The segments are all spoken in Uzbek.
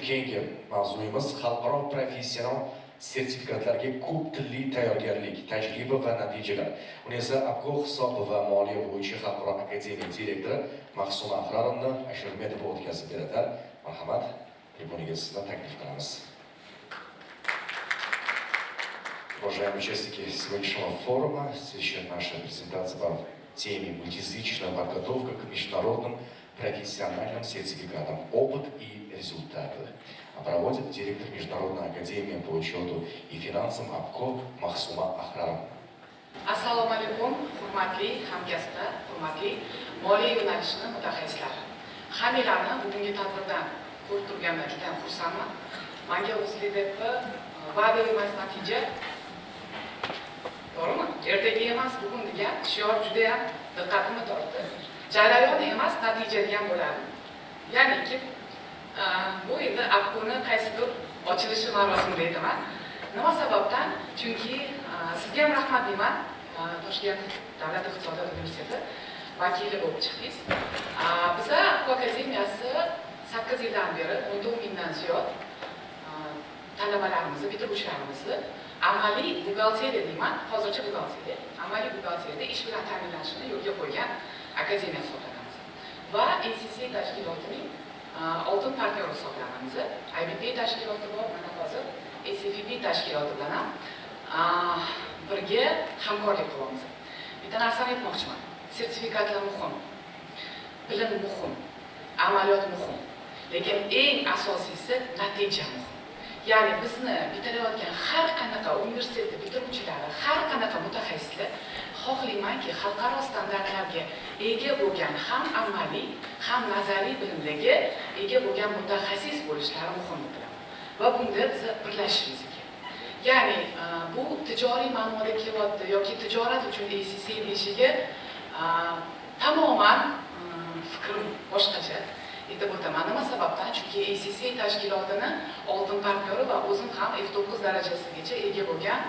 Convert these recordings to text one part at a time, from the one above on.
Keyingi mavzuyimiz: xalqaro professional sertifikatlarga ko'p tilli tayyorgarlik, tajriba va natijalar. Uni esa APCO hisob va moliya bo'yicha xalqaro akademiya direktori Mahsuma Ahrorovna Ashurmetova o'tkazib beradilar. Marhamat, tribunaga sizni taklif qilamiz. Уважаемые участники сегодняшнего форума, следующая наша презентация по теме «Мультиязычная подготовка к международным профессиональным сертификатам. Опыт и результаты». А проводит директор Международной академии по учету и финансам APCO Махсума Ахраровна. Assalomu alaykum, hurmatli hamkasblar, hurmatli moliya yo'nalishini mutaxassislari. Hammanglarni bugungi tadbirdan ko'rib turganimdan juda ham xursandman. Manga O'zLiDeP va'da emas, natija, to'g'rimi? Ertaga emas, bugun degan shior juda ham diqqatimni tortdi. Jarayon emas, natija degan bo'ladi. Ya'niki bu endi APCOni qaysidir ochilishi marosimida aytaman. Nima sababdan? Chunki sizga ham rahmat deyman. Toshkent davlat iqtisodiyot universiteti vakili bo'lib chiqdingiz. Biza APCO akademiyasi 8 yildan beri 14 mingdan ziyod talabalarimizni, bitiruvchilarimizni amaliy buxgalteriya deyman, hozircha buxgalteriya, amaliy buxgalteriyada ish bilan ta'minlanishini yo'lga qo'ygan akademiya hisoblanamiz. Va ACCA tashkilotining oltin partnyori hisoblanamiz. IBP tashkiloti bor, mana hozir ACFP tashkiloti bilan ham birga hamkorlik qilyapmiz. Bitta narsani aytmoqchiman. Sertifikatlar muhim, bilim muhim, amaliyot muhim. Lekin eng asosiysi natija muhim. Ya'ni bizni bitirayotgan har qanaqa universitetni bitiruvchilari, har qanaqa mutaxassislar, xohlaymanki, xalqaro standartlarga ega bo'lgan, ham amaliy, ham nazariy bilimlarga ega bo'lgan mutaxassis bo'lishlari muhim deb bilaman. Va bunda biz birlashishimiz kerak. Ya'ni bu tijoriy ma'noda kelyapti yoki tijorat uchun ACCA deyishiga tamoman fikrim boshqacha, aytib o'taman. Nima sababdan? Chunki ACCA tashkilotini oltin partnyori va o'zim ham F9 darajasigacha ega bo'lgan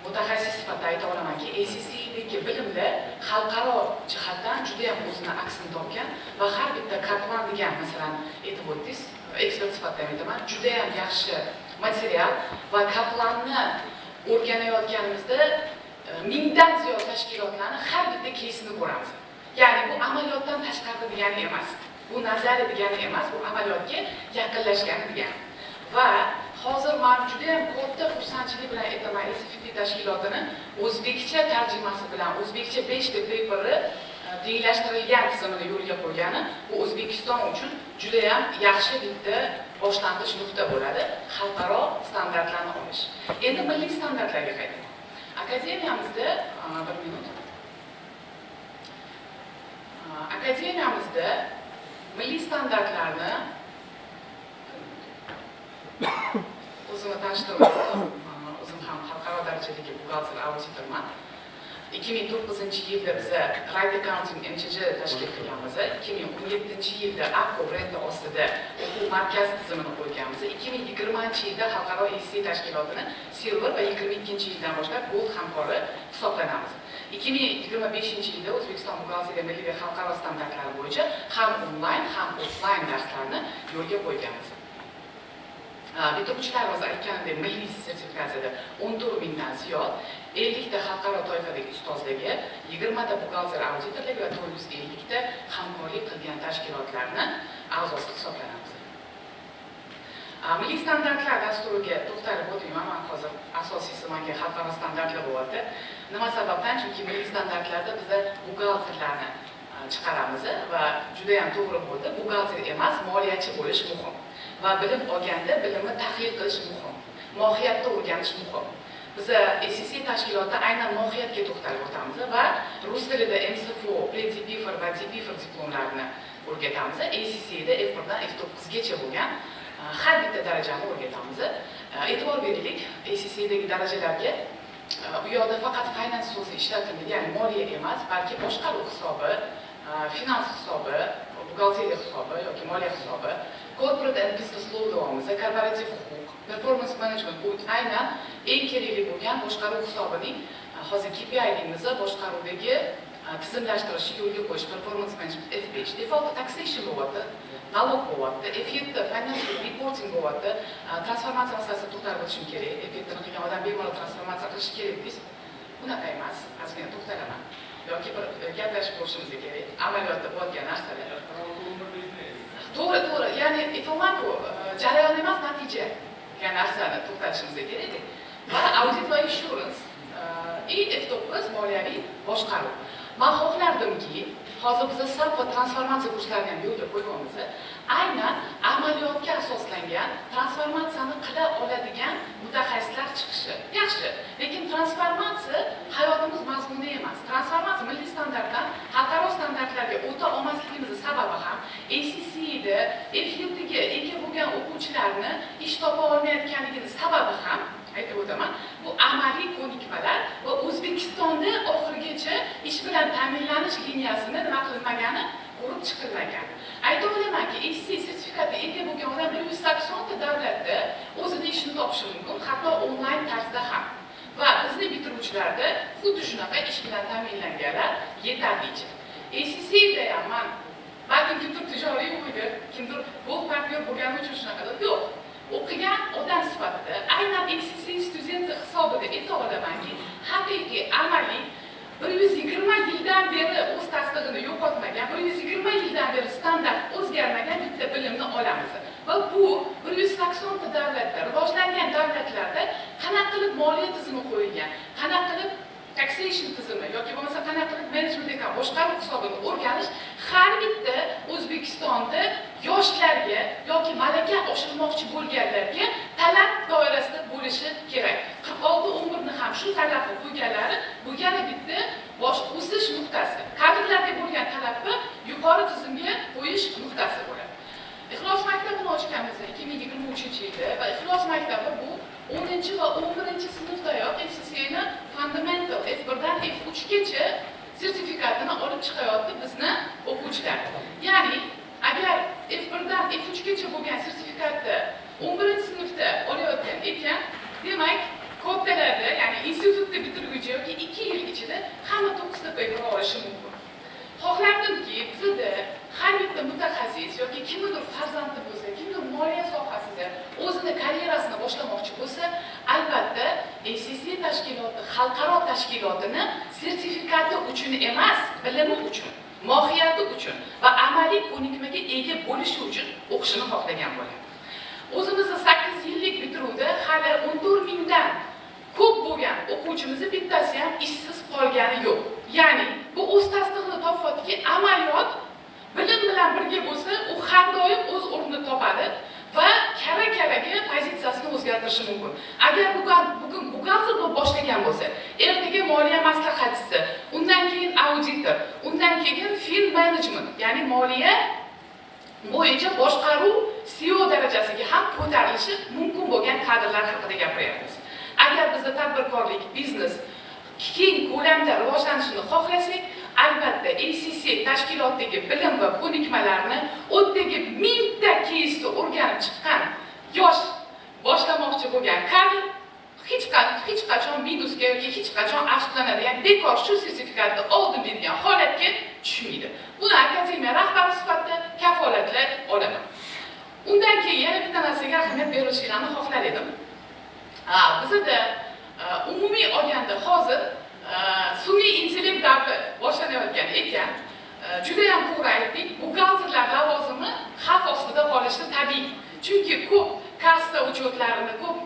mutaxassis sifatida ayta olamanki, ACCAdagi bilimlar xalqaro jihatdan juda ham o'zini aksini topgan va har bitta Kaplan degan, masalan, aytib o'tdingiz, ekspert sifatida ham aytaman, juda ham yaxshi material va Kaplanni o'rganayotganimizda mingdan ziyod tashkilotlarni har bitta keysini ko'ramiz. Ya'ni bu amaliyotdan tashqarida degani emas, bu nazariya degani emas, bu amaliyotga yaqinlashgani degani. Va hozir man juda ham katta xursandchilik bilan aytaman, ACFP tashkilotini o'zbekcha tarjimasi bilan o'zbekcha beshta paperni tenglashtirilgan tizimini yo'lga qo'ygani, bu O'zbekiston uchun juda ham yaxshi bitta boshlang'ich nuqta bo'ladi xalqaro standartlarni olish. Endi milliy standartlarga qaytaman. Akademiyamizda, bir minut, akademiyamizda milliy standartlarni, o'zimni tanishtirib o'tdim, o'zim ham xalqaro darajadagi buxgalter auditorman. 2009-yilda biza Right Accounting MChJ tashkil qilganmiz. 2017-yilda APCO brendi ostida o'quv markazi tizimini qo'yganmiz. 2020-yilda xalqaro ACCA tashkilotini Silver va 22-yildan boshlab Gold hamkori hisoblanamiz. 2025-yilda O'zbekiston buxgalteriya milliy va xalqaro standartlari bo'yicha ham onlayn, ham offlayn darslarni yo'lga qo'yganmiz. Bitiruvchilarimiz, aytganimdek, milliy sertifikatsiyada 14 mingdan ziyod, 50 ta xalqaro toifadagi ustozlarga, 20 ta buxgalter auditorlarga va 450 ta hamkorlik qilgan tashkilotlarni a'zosi hisoblanamiz. Milliy standartlar dasturiga to'xtalib o'tmayman. Man hozir asosiysi manga xalqaro standartlar bo'lyapti. Nima sababdan? Chunki milliy standartlarda biza buxgalterlarni chiqaramiz va juda ham to'g'ri bo'ldi. Buxgalter emas, moliyachi bo'lish muhim. Va bilim olganda bilimni tahlil qilish muhim. Mohiyatni o'rganish muhim. Biza ACCA tashkilotida aynan mohiyatga to'xtalib o'tamiz va rus tilida MSFO, pre-DPIFR va DPIFR diplomlarini o'rgatamiz. ACCAda F1 dan F9 gacha bo'lgan har bitta darajani o'rgatamiz. E'tibor beraylik, ACCAdagi darajalarga u yoqda faqat finance so'zi ishlatilmaydi, ya'ni moliya emas, balki boshqaruv hisobi, finans hisobi, buxgalteriya hisobi yoki moliya hisobi, corporate and business law deyapmiz, korporativ huquq, performance management, bu aynan eng kerakli bo'lgan boshqaruv hisobining hozir KPI deymiz, boshqaruvdagi tizimlashtirishni yo'lga qo'yish, performance management F5, default taxation bo'lyapti, налог bo'lyapti, F7 financial reporting bo'lyapti, transformatsiya masalasida to'xtalib o'tishim kerak. F7ni qilgan odam bemalol transformatsiya qilishi kerak deysiz. Unaqa emas, ozgina to'xtalaman. Yoki bir gaplashib ko'rishimiz kerak. Amaliyotda bo'layotgan narsalar. To'g'ri. Ya'ni aytyapman-ku, jarayon emas, natija degan narsani to'xtatishimiz kerak. Va audit va insurance и F9 moliyaviy boshqaruv. Man xohlardimki, hozir biz SAP va transformatsiya kurslarini ham yo'lga qo'yyapmiz. Aynan amaliyotga asoslangan transformatsiyani qila oladigan mutaxassislar chiqishi. Yaxshi, lekin transformatsiya hayotimiz mazmuni emas. Transformatsiya milliy standartdan xalqaro standartlarga o'ta olmasligimizni sababi ham ACCAda F7 ga ega bo'lgan o'quvchilarni ish topa olmayotganligini sababi ham aytib o'taman. Bu amaliy ko'nikmalar va O'zbekistonda oxirigacha ish bilan ta'minlanish liniyasini nima qilinmagani, ko'rib chiqilmagan. Ayta olamanki, ACCA sertifikatiga ega bo'lgan odam 180 ta davlatda o'zini ishini topishi mumkin, hatto onlayn tarzda ham. Va bizni bitiruvchilarda xuddi shunaqa ish bilan ta'minlanganlar yetarlicha. ACCAda ham man balkim kimdir tijoriy o'qiydi, kimdir gold partner bo'lgani uchun shunaqa. Yo'q. O'qigan odam sifatida aynan ACCA studenti hisobida ayta olamanki, haqiqiy amaliy 120 yildan beri o'z tasdig'ini yo'qotmagan, 120 yildan beri standart o'zgarmagan bitta bilimni olamiz. Va bu 180 ta davlatda, rivojlangan davlatlarda qanaqa qilib moliya tizimi qo'yilgan, qanaqa qilib taxation tizimi yoki bo'lmasa qanaqa qilib management account boshqaruv hisobini o'rganish har bitta O'zbekistonda yoshlarga yoki malaka oshirmoqchi bo'lganlarga talab doirasida bo'lishi kerak. 46.11 ni ham shu talabni qo'yganlari bu yana bitta bosh o'sish nuqtasi. Kadrlarga bo'lgan talabni yuqori tizimga qo'yish nuqtasi bo'ladi. Ixlos maktabini ochganmiz 2023-yilda va Ixlos maktabi bu 10 va 11 sinfdayoq ACCAni fundamental F1 dan F3 gacha sertifikatini olib chiqayapti bizni o'quvchilar. Ya'ni agar F1 dan F3 gacha bo'lgan sertifikatni 11 sinfda olayotgan ekan, demak, kattalarda, ya'ni institutni bitirguncha yoki 2 yil ichida hamma 9 ta paper olishi mumkin. Xohlardimki, bizada har bitta mutaxassis yoki kimnidir farzandi bo'lsa, kimdir moliya sohasida o'zini karyerasini boshlamoqchi bo'lsa, albatta ACCA tashkiloti, xalqaro tashkilotini sertifikati uchun emas, bilimi uchun, mohiyati uchun va amaliy ko'nikmaga ega bo'lishi uchun o'qishini xohlagan bo'ladi. O'zimizni 8 yillik bitiruvda hali 14 mingdan ko'p bo'lgan o'quvchimizni bittasi ham ishsiz qolgani yo'q. Ya'ni bu o'z tasdig'ini topyaptiki, amaliyot bilim bilan birga bo'lsa, u har doim o'z o'rnini topadi va karra-karraga pozitsiyasini o'zgartirishi mumkin. Agar bugun buxgalter bo'lib boshlagan bo'lsa, ertaga moliya maslahatchisi, undan keyin auditor, undan keyin fin management, ya'ni moliya bo'yicha boshqaruv CEO darajasiga ham ko'tarilishi mumkin bo'lgan kadrlar haqida gapiryapmiz. Agar bizda tadbirkorlik, biznes keng ko'lamda rivojlanishini xohlasak, albatta ACCA tashkilotidagi bilim va ko'nikmalarni o'tdagi mingta keysni o'rganib chiqqan yosh boshlamoqchi bo'lgan kadr hech qachon minusga yoki hech qachon afsuslanadigan, bekor shu sertifikatni oldim deydigan holatga tushmaydi. Buni akademiya rahbari sifatida kafolatlay olaman. Undan keyin yana bitta narsaga ahamiyat berishingizni xohlar edim. Bizada umumiy olganda hozir sun'iy intellekt davri boshlanayotgan ekan, judayam to'g'ri aytdik, buxgalterlar lavozimi xavf ostida qolishi tabiiy. Chunki ko'p kassa учет larini, ko'p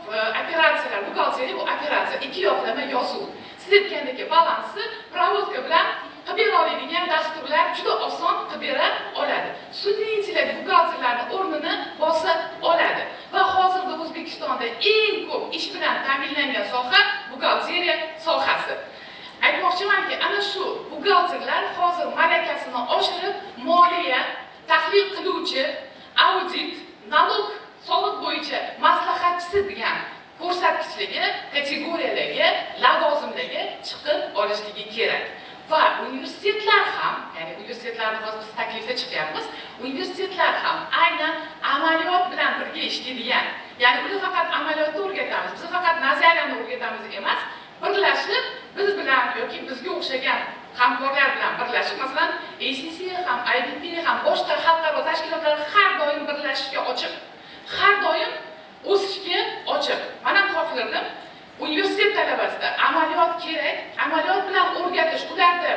operatsiyalar, buxgalteriya bu operatsiya, ikki yoqlama yozuv. Siz aytgandek, balansni проводка bilan qilib bera oladigan dasturlar juda oson qilib bera oladi. Sun'iy intellekt buxgalterlarni o'rnini bosa oladi. Va hozirda O'zbekistonda eng ko'p ish bilan ta'minlangan soha buxgalteriya sohasi. Aytmoqchimanki, ana shu buxgalterlar hozir malakasini oshirib, moliya, tahlil qiluvchi, audit, налог, soliq bo'yicha maslahatchisi degan ko'rsatkichlarga, kategoriyalarga, lavozimlarga chiqib olishligi kerak. Va universitetlar ham, ya'ni universitetlarni hozir biz taklifda chiqyapmiz, universitetlar ham aynan amaliyot bilan birga ishlaydigan, ya'ni ular faqat amaliyotni o'rgatamiz, biz faqat nazariyani o'rgatamiz emas, birlashib biz bilan yoki bizga o'xshagan Hamkorlar bilan birlashib, masalan, ACCA ham, IBP ham, boshqa xalqaro tashkilotlar har doim birlashishga ochiq, har doim o'sishga ochiq. Man ham xohlardim, universitet talabasida amaliyot kerak, amaliyot bilan o'rgatish ularda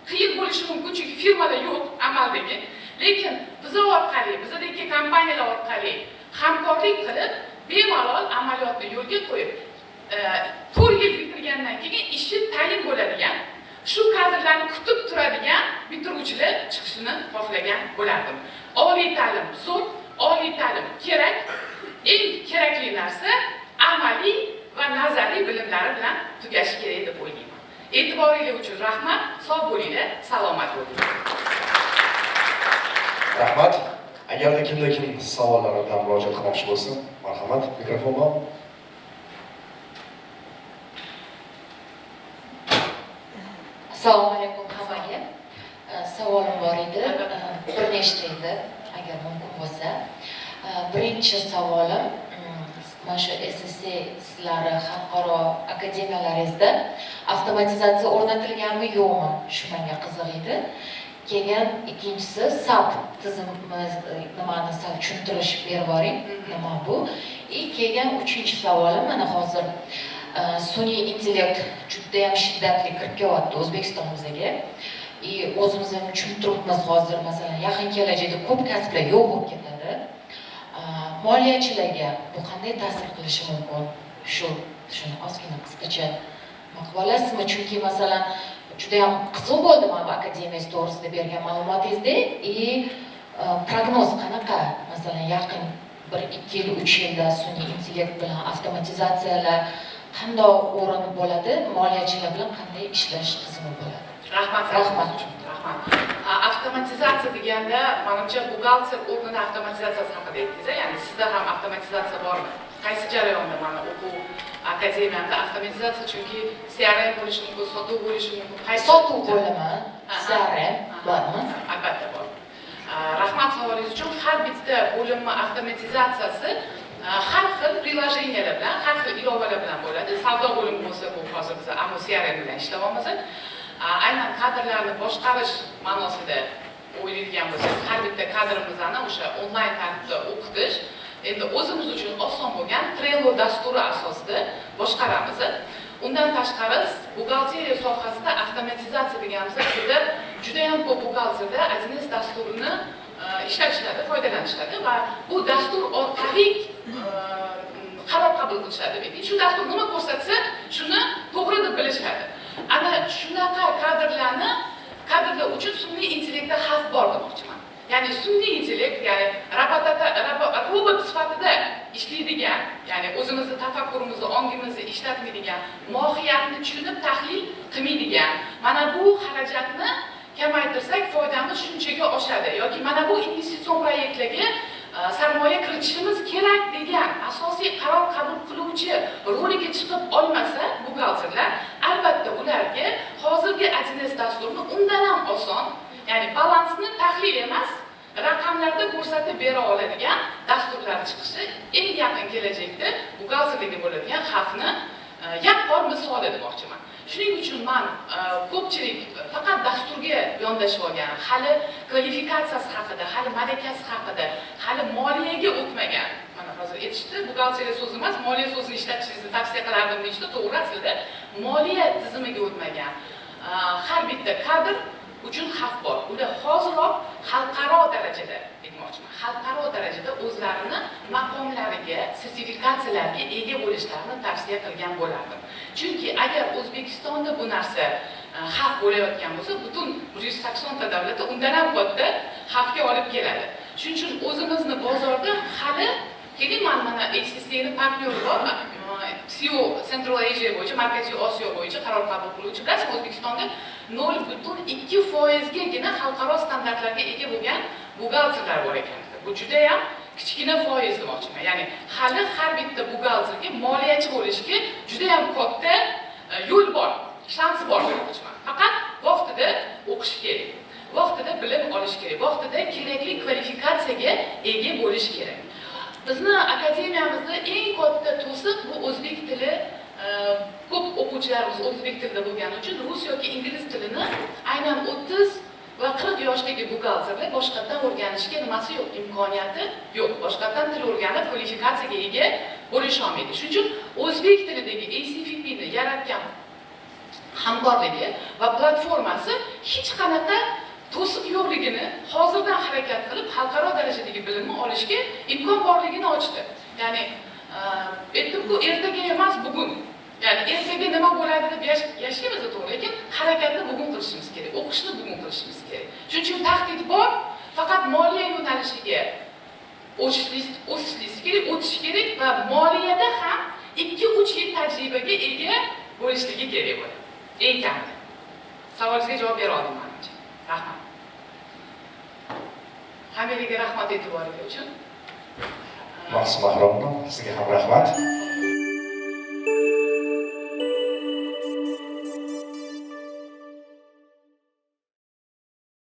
qiyin bo'lishi mumkin, chunki firmada yo'q amaldagi. Lekin biza orqali, bizadagi kompaniyalar orqali hamkorlik qilib, bemalol amaliyotni yo'lga qo'yib, 4 yil bitirgandan keyin ishi tayin bo'ladigan, shu kadrlarni kutib turadigan bitiruvchilar chiqishini xohlagan bo'lardim. Oliy ta'lim zo'r, oliy ta'lim kerak. Eng kerakli narsa amaliy va nazariy bilimlari bilan tugashi kerak deb o'ylayman. E'tiboringiz uchun rahmat, sog' bo'linglar, salomat bo'linglar. Rahmat. Agarda kimda kim savollar bilan murojaat qilmoqchi bo'lsa, marhamat, mikrofon bor. Assalomu alaykum hammaga. Savolim bor edi, bir nechta edi, agar mumkin bo'lsa. Birinchi savolim, mana shu SSC sizlari xalqaro akademiyalaringizda avtomatizatsiya o'rnatilganmi yo'qmi? Shu menga qiziq edi. Keyin ikkinchisi SAP tizimi nimani sal tushuntirish berib yuboring, nima bu? И keyin uchinchi savolim, mana hozir sun'iy intellekt juda ham shiddatli kirib kelyapti O'zbekistonimizga. И o'zimiz ham tushunib turibmiz hozir, masalan, yaqin kelajakda ko'p kasblar yo'q bo'lib ketadi. Moliyachilarga bu qanday ta'sir qilishi mumkin? Shuni ozgina qisqacha nima qilib olasizmi? Chunki masalan, juda ham qiziq bo'ldi mana bu akademiyangiz to'g'risida bergan ma'lumotingizda и prognoz qanaqa? Masalan, yaqin 1-2 yil, 3 yilda sun'iy intellekt bilan avtomatizatsiyalar qanday o'rin bo'ladi, moliyachilar bilan qanday ishlash tizimi bo'ladi? Rahmat, Rahmat. Rahmat. Avtomatizatsiya deganda, manimcha, buxgalter o'rnini avtomatizatsiyasi haqida aytdingiz, ya'ni sizda ham avtomatizatsiya bormi? Qaysi jarayonda mana o'quv akademiyamda avtomatizatsiya, chunki CRM bo'lishi mumkin, sotuv bo'lishi mumkin. Qaysi Sotuv bo'limi, CRM bormi? Albatta bor. Rahmat savolingiz uchun. Har bitta bo'limni avtomatizatsiyasi har xil приложения lar bilan, har xil ilovalar bilan bo'ladi. Savdo bo'limi bo'lsa, bu hozir biz Amo CRM bilan ishlayapmiz. Aynan kadrlarni boshqarish ma'nosida o'ylaydigan bo'lsak, har bitta kadrimizni o'sha onlayn tartibda o'qitish, endi o'zimiz uchun oson bo'lgan Trello dasturi asosida boshqaramiz. Undan tashqari, buxgalteriya sohasida avtomatizatsiya deganimizda bizda juda ham ko'p buxgalterda 1С dasturini ishlatishadi, foydalanishadi va bu dastur orqali qaror qabul qilishadi. Shu dastur nima ko'rsatsa, shuni to'g'ri deb bilishadi. Ana shunaqa kadrlar uchun sun'iy intellektda xavf bor demoqchiman. Ya'ni sun'iy intellekt, ya'ni robot sifatida ishlaydigan, ya'ni o'zimizni tafakkurimizni, ongimizni ishlatmaydigan, mohiyatni tushunib tahlil qilmaydigan. Mana bu xarajatni kamaytirsak, foydamiz shunchaga oshadi yoki mana bu investitsion proyektlarga sarmoya kiritishimiz kerak degan asosiy qaror qabul qiluvchi roliga chiqib olmasa buxgalterlar, albatta ularga hozirgi 1С dasturini undan ham oson, ya'ni balansni tahlil emas, raqamlarda ko'rsatib bera oladigan dasturlar chiqishi eng yaqin kelajakda buxgalterlikka bo'ladigan xavfni yaqqol misoli demoqchiman. Shuning uchun man ko'pchilik faqat dasturga yondashib olgan, hali kvalifikatsiyasi haqida, hali malakasi haqida, hali moliyaga o'tmagan. Mana hozir aytishdi, buxgalteriya so'zi emas, moliya so'zini ishlatishingizni tavsiya qilardim deyishdi, to'g'ri aslida. Moliya tizimiga o'tmagan har bitta kadr uchun xavf bor. Ular hoziroq xalqaro darajada aytmoqchiman, xalqaro darajada o'zlarini maqomlariga, sertifikatsiyalarga ega bo'lishlarini tavsiya qilgan bo'lardim. Chunki agar O'zbekistonda bu narsa xavf bo'layotgan bo'lsa, butun 180 ta davlatda undan ham katta xavfga olib keladi. Shuning uchun o'zimizni bozorda hali keling, mana ACCAni partnyori bor, CEO Central Asia bo'yicha, Markaziy Osiyo bo'yicha qaror qabul qiluvchi. Bilasizmi, O'zbekistonda 0,2%gagina xalqaro standartlarga ega bo'lgan buxgalterlar bor ekan. Bu juda ham kichkina foiz demoqchiman. Ya'ni hali har bitta buxgalterga moliyachi bo'lishga juda ham katta yo'l bor, shans bor demoqchiman. Faqat vaqtida o'qish kerak, vaqtida bilim olish kerak, vaqtida kerakli kvalifikatsiyaga ega bo'lish kerak. Bizni akademiyamizda eng katta to'siq bu o'zbek tili Ko'p o'quvchilarimiz o'zbek tilida bo'lgani uchun rus yoki ingliz tilini aynan 30 va 40 yoshdagi buxgalterlar boshqatdan o'rganishga nimasi yo'q, imkoniyati yo'q. Boshqatdan til o'rganib, kvalifikatsiyaga ega bo'lisholmaydi. Shuning uchun o'zbek tilidagi ACFPni yaratgan hamkorligi va platformasi hech qanaqa to'siq yo'qligini, hozirdan harakat qilib, xalqaro darajadagi bilimni olishga imkon borligini ochdi. Ya'ni aytdimku, ertaga emas, bugun. Ya'ni ertaga nima bo'ladi deb yashaymiz, to'g'ri, lekin harakatni bugun qilishimiz kerak, o'qishni bugun qilishimiz kerak. Shuning uchun tahdid bor, faqat moliya yo'nalishiga o'sishlik kerak, o'tish kerak va moliyada ham 2-3 yil tajribaga ega bo'lishligi kerak bo'ladi eng kamida. Savolingizga javob bera oldim, manimcha. Rahmat hammanglarga, rahmat e'tiboringiz uchun. Maqsuma Ahromovna, sizga ham rahmat.